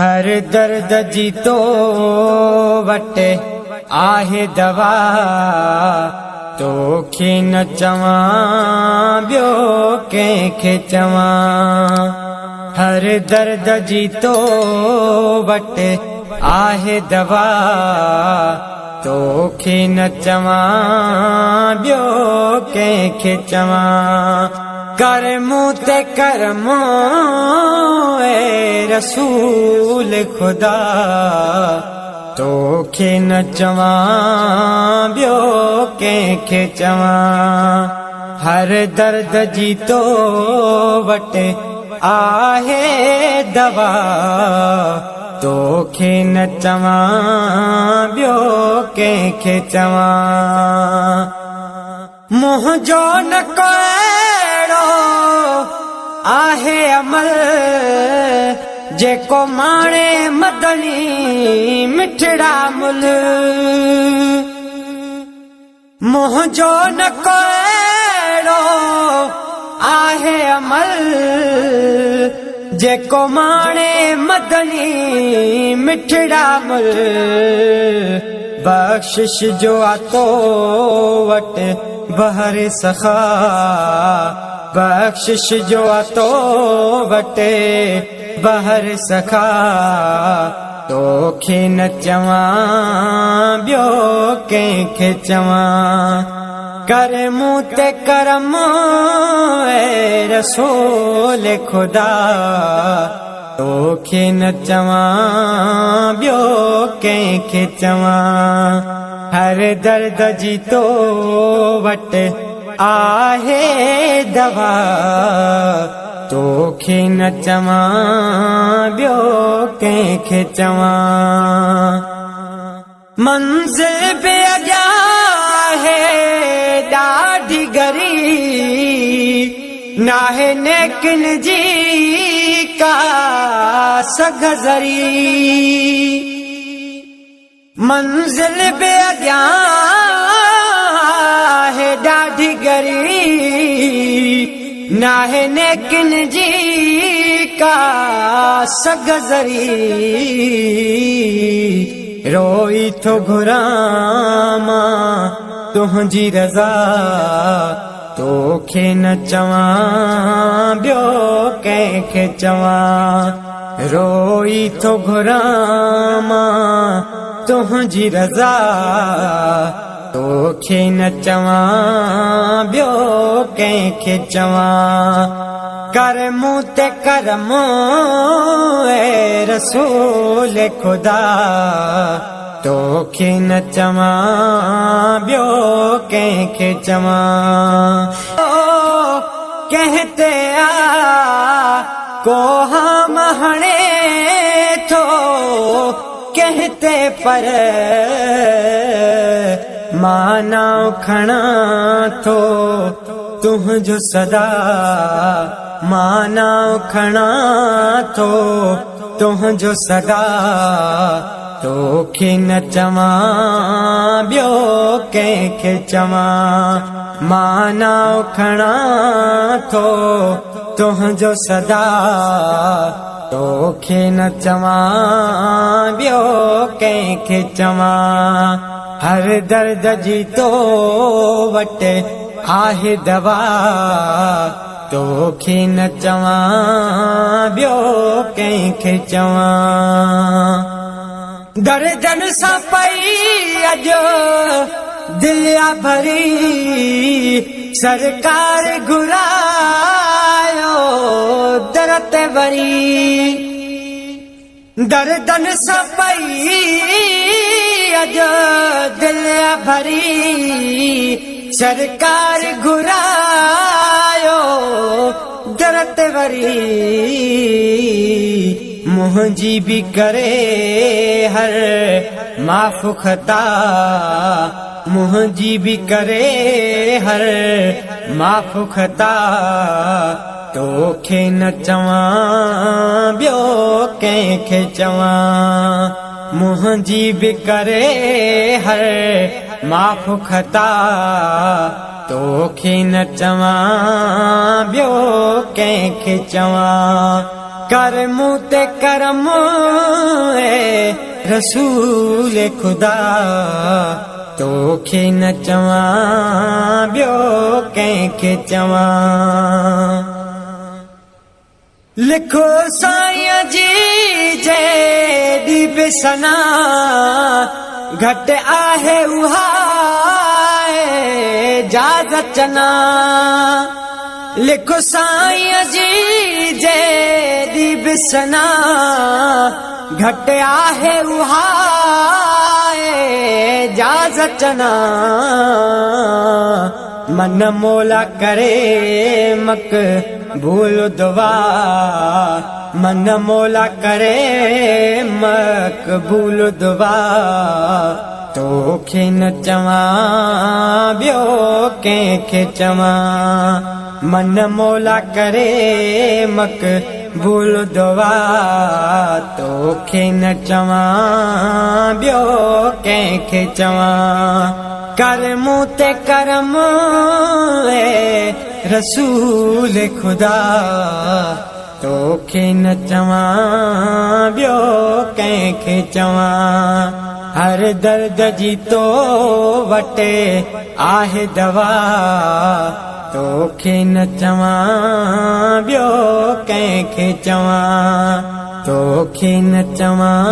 هر درد جي تو وٽ آهي دوا، توکي نه چوان ٻيو ڪنهن کي چوان. هر درد جي تو وٽ آهي دوا، توکي نه چوان ٻيو ڪنهن کي چوان. ڪر مون تي ڪرم اي رسول خدا، توکي نه چوان ٻيو ڪنهن کي چوان. هر درد جي تو وٽ آهي دوا، توکي نه چوان ٻيو ڪنهن کي چوان. منهنجو نه ڪو اهڙو آهي عمل، جيڪو ماڻي مدني مٺڙا مل. منهنجو نه ڪو اهڙو آهي عمل، جيڪو ماڻي مدني مٺڙا مل. بخشش جو آتو وٽ بهر سخا، بخشش جو آتو وٽ بهر سخا، توکي نه چوان ٻيو ڪنهن کي چوان. ڪر مون تي ڪرم اي رسول خدا، توکي نه چوان ٻيو ڪنهن کي چوان. هر درد جي تو وٽ آهي دوا، توکي نه چوان ٻيو ڪنهن کي چوان. منزل به اڳيان آهي ڏاڍي ڳري، ناهي نيڪن جي ڪا سگهه ذري. منزل به اڳيان آهي ڏاڍي ڳري، ناهي نيڪن جي ڪا سگهه ذري. روئي ٿو گهران مان تنهنجي رضا، توکي نه چوان ٻيو ڪنهن کي چوان. روئي ٿو گهران مان تنهنجي رضا، توکي نه چوان ٻيو ڪنهن کي چوان. ڪر مون تي ڪرم اي رسول خدا، توکي نه چوان ٻيو ڪنهن کي چوان. ڪنهن تي آ ڪو هام هڻي ٿو ڪنهن تي پر، مان نانء کڻان ٿو تنهنجو سدا، مان نانء کڻان ٿو تنهنجو سدا، توکي نه چوان ٻيو ڪنهن کي چوان. مان نانء کڻان ٿو تنهنجو سدا، توکي نه چوان ٻيو ڪنهن کي چوان. هر درد جي تو وٽ آهي دوا، توکي نه چوان ٻيو ڪنهن کي چوان. دردن سان پئي اڄ دل آ ڀري، سرڪار گهرايو در تي وري. دردن سان پئي اڄ دل آ ڀري، سرڪار گهرايو در تي وري. منهنجي به ڪري هر معاف خطا، منهنجي به ڪري هر معاف خطا، توکي نه چوان ٻيو ڪنهن کي چوان. منهنجي به ڪري هر معاف خطا، توکي نه چوان ٻيو ڪنهن کي چوان. ڪر مون تي ڪرم رسول خدا، توکي نه چوان ٻيو ڪنهن کي چوان. لکو سائين جي جيڏي به ثنا گهٽ آهي اها جا رچنا. لکو سائين جي جيڏي به ثنا گهٽ آهي اها جا رچنا. من مولا ڪري مقبول دعا، من مولا ڪري مقبول دعا، توکي نه چوان ٻيو ڪنهن کي چوان. من مولا ڪري مقبول دعا، توکي نه چوان ٻيو ڪنهن کي چوان. ڪر مون تي ڪرم اي رسول خدا، توکي نه چوان ٻيو ڪنهن کي چوان. هر درد جي تو وٽ آهي دوا، توکي نه چوان ٻيو ڪنهن کي چوان. توکي نه چوان.